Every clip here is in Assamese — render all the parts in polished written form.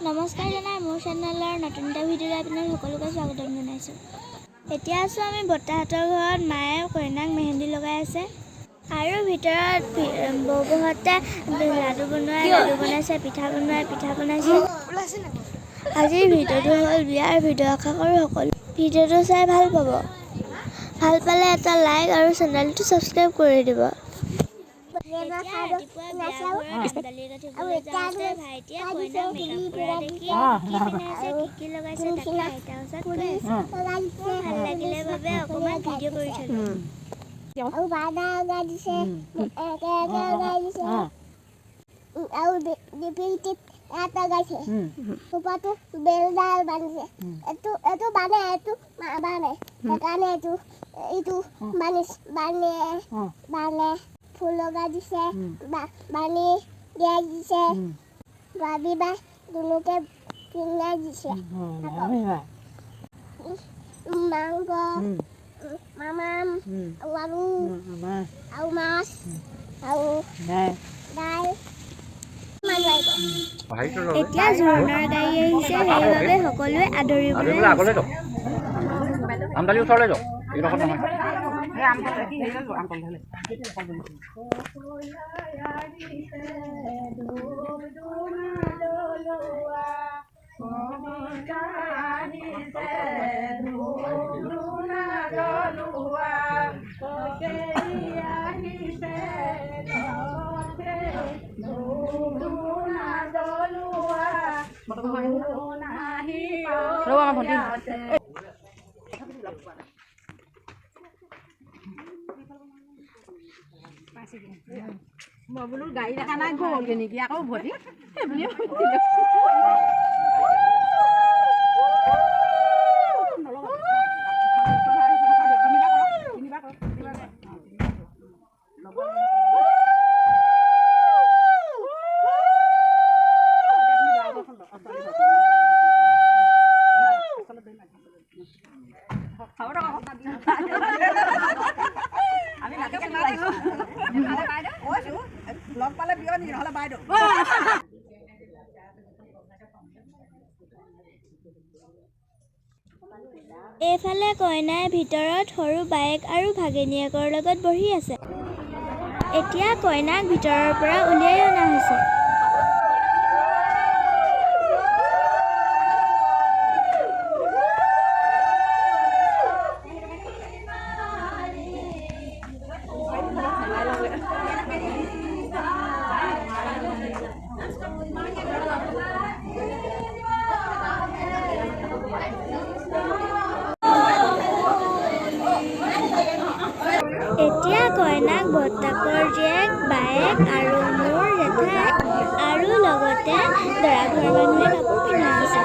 নমস্কাৰ জনাই মোৰ চেনেলৰ নতুন এটা ভিডিঅ'লৈ আপোনালোক সকলোকে স্বাগতম জনাইছোঁ। এতিয়া আছোঁ আমি বৰ্তাহঁতৰ ঘৰত। মায়ে কইনাক মেহেন্দি লগাই আছে আৰু ভিতৰত বৌহঁতে লাডু বনোৱাই লাডু বনাইছে, পিঠা বনোৱাই পিঠা বনাইছে। আজিৰ ভিডিঅ'টো হ'ল বিয়াৰ ভিডিঅ'। আশা কৰোঁ সকলো ভিডিঅ'টো চাই ভাল পাব। ভাল পালে এটা লাইক আৰু চেনেলটো ছাবস্ক্ৰাইব কৰি দিব। এতিয়া ৰাতিপুৱা বিয়া ঘৰত দালি গাঁঠিবলৈ যাওঁতে ভাইটিয়ে কইনাক মেকআপ কৰা দেখি কি পিন্ধাইছে, কি কি লগাইছে, তাকে আইতাৰ ওচৰত কৈ আছে। মোৰ ভাল লাগিলে বাবে অকণমান ভিডিঅ' কৰি থ'লোঁ। আৰু বাধা লগাই দিছে, একে একে লগাই দিছে আৰু ডিপিটিত ইয়াত লগাইছে। সোপাটো বেলডাল বান্ধিছে। এইটো এইটো বান্ধে, এইটো নাবান্ধে, সেইকাৰণে এইটো এইটো বান্ধি বান্ধে বান্ধে। ফুল লগাই দিছে, বান্ধি দিয়াই দিছে। বাবি বাই দুলোকে পিন্ধাই দিছে মাংস, মামাম আৰু আলু আৰু মাছ আৰু দাইল। মানুহ আহিব। এতিয়া জোৰোণৰ গাড়ী আহিছে, সেইবাবে সকলোৱে আদৰিবলৈ আদৰিবলৈ আগলৈ যাওক, আমদালিৰ ওচৰলৈ যাওক, এইডোখৰত নহয়। ৰ'ব, আমাৰ ভণ্টি। মই বোলো গাড়ী দেখা নাই, গ'লগৈ নেকি আকৌ উভতি, সেইবুলিয়ে সুধিলোঁ। লগ পালে বিয়নী নহ'লে বাইদেউ। এইফালে কইনাই ভিতৰত সৰু বায়েক আৰু ভাগিনীয়েকৰ লগত বহি আছে। এতিয়া কইনাক ভিতৰৰ পৰা উলিয়াই অনা হৈছে। এতিয়া কইনাক বৰ্তাকৰ জীয়েক, বায়েক আৰু মোৰ জেঠাই আৰু লগতে দৰা ঘৰৰ মানুহে কাপোৰ পিন্ধাই আছে।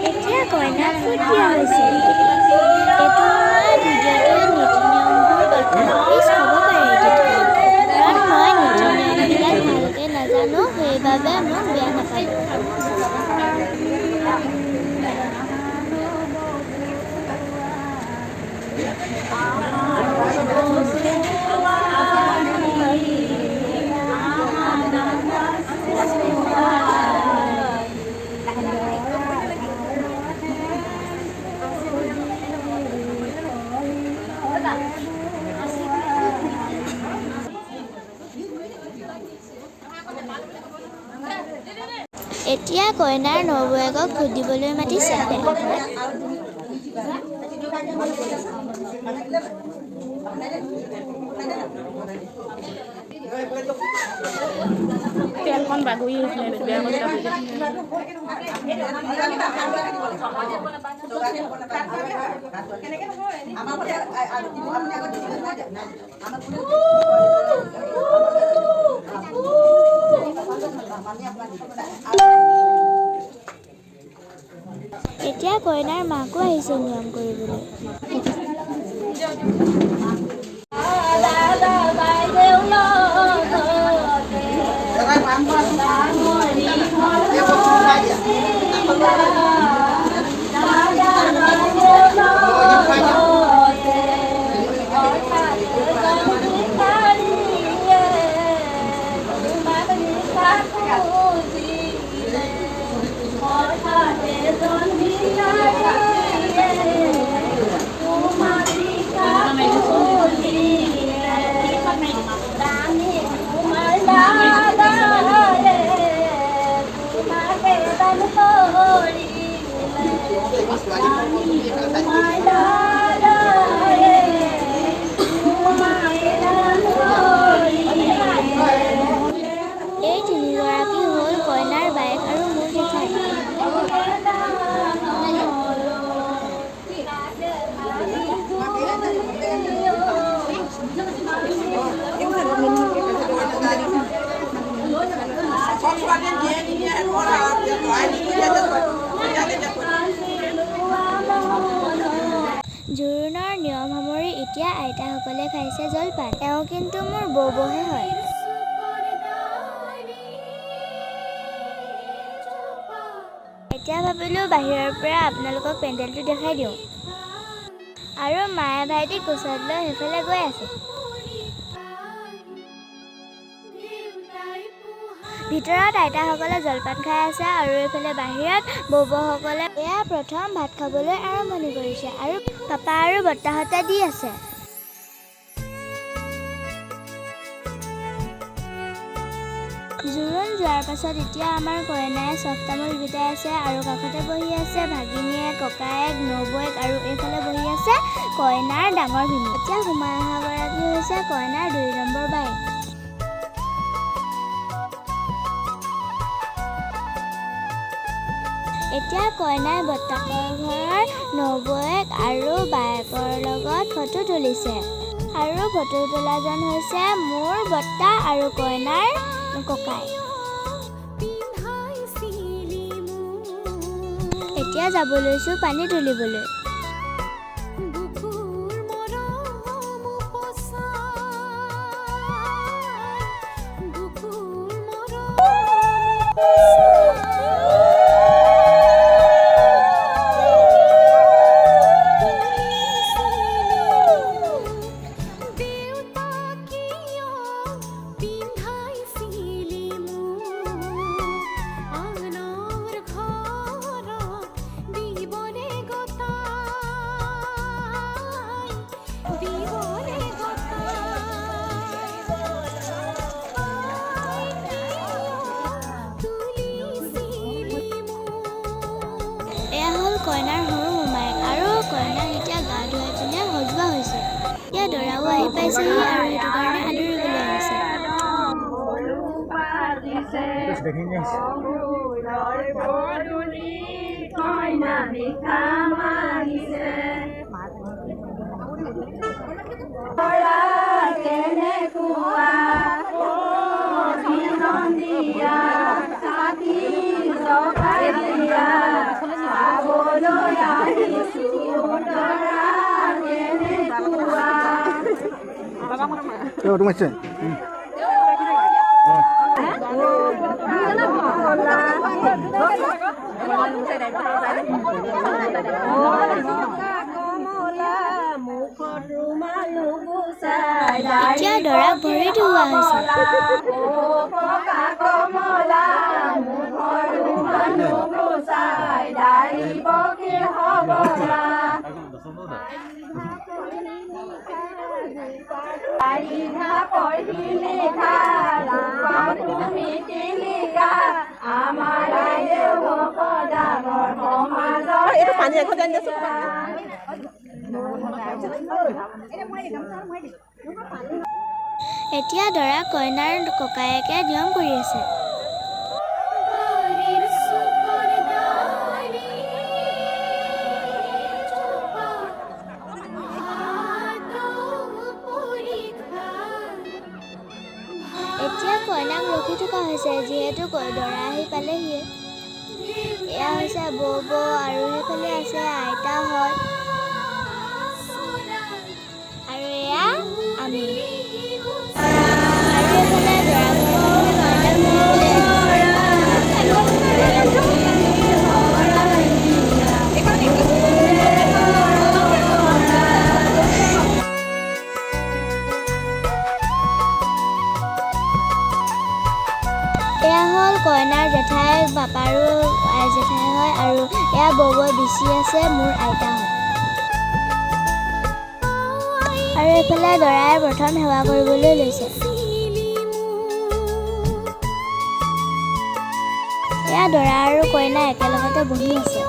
এতিয়া কইনাক ফুট দিয়া হৈছে। এইটো সময়ত ভিডিঅ'টোৰ নীতি নিয়মবোৰ অৰ্থপিছ হ'ব পাৰে, কাৰণ মই নীতি নিয়মবিলাক ভালকৈ নাজানো, সেইবাবে মোক বেয়া নাপাব। এতিয়া কইনাৰ নবৌয়েকক ফুট দিবলৈ মাতিছে। তেলকণ বাগৰি আহিছিলে, বেয়া কৰি যাব। এতিয়া কইনাৰ মাকো আহিছে নিয়ম কৰিবলৈ। দাদা। এই তিনিগৰাকী হ'ল কইনাৰ বায়েক আৰু মোৰ জেঠাই। জোৰোণৰ নিয়ম সামৰি এতিয়া আইতাসকলে খাইছে জলপান। এওঁ কিন্তু মোৰ বৌবহে হয়। এতিয়া ভাবিলোঁ বাহিৰৰ পৰা আপোনালোকক পেণ্ডেলটো দেখাই দিওঁ। আৰু মায়ে ভাইটিক কোচত লৈ সেইফালে গৈ আছে। ভিতৰত আইতাসকলে জলপান খাই আছে আৰু এইফালে বাহিৰত বৌবৌসকলে এয়া প্ৰথম ভাত খাবলৈ আৰম্ভণি কৰিছে আৰু পাপা আৰু বৰ্তাহঁতে দি আছে। জোৰোণ যোৱাৰ পাছত এতিয়া আমাৰ কইনাই চফ তামোল বিটাই আছে আৰু কাষতে বহি আছে ভাগিনীয়েক, ককায়েক, নবৌয়েক আৰু এইফালে বহি আছে কইনাৰ ডাঙৰ ভিনী। এতিয়া সোমাই অহাগৰাকী হৈছে কইনাৰ 2 নম্বৰ বায়েক। এতিয়া কইনাই বৰ্তাকৰ ঘৰৰ নবৌয়েক আৰু বায়েকৰ লগত ফটো তুলিছে আৰু ফটো তোলাজন হৈছে মোৰ বৰ্তা আৰু কইনাৰ ককাই। এতিয়া যাব লৈছোঁ পানী তুলিবলৈ। এয়া হ'ল কইনাৰ সৰু মোমায়েক আৰু কইনাক এতিয়া গা ধুৱাই পিনে সজোৱা হৈছে। এতিয়া দৰাও আহি পাইছেহি আৰু সেইটো কাৰণে আদৰিবলৈ আহিছে। এতিয়া দৰাক ভৰি ধোৱা হৈছে। এতিয়া দৰা কইনাৰ ককায়েকে নিয়ম কৰি আছে। এতিয়া কইনাক ৰখি থকা হৈছে, যিহেতু দৰা আহি পালেহিয়ে। এয়া হৈছে বৌ বৌ আৰু সেইফালে আছে আইতাহঁত আৰু এয়া আমি। আৰু এইফালে দৰা ঘৰৰ মানুহে কইনাক ধৰিবলৈ আহিছে। এয়া হ'ল কইনাৰ জেঠাই, পাপাৰো জেঠাই হয়। আৰু এয়া বৌবৈ বিচি আছে, মোৰ আইতা হয়। আৰু এইফালে দৰাই প্ৰথম সেৱা কৰিবলৈ লৈছে। এয়া দৰা আৰু কইনা একেলগতে বহি আছে।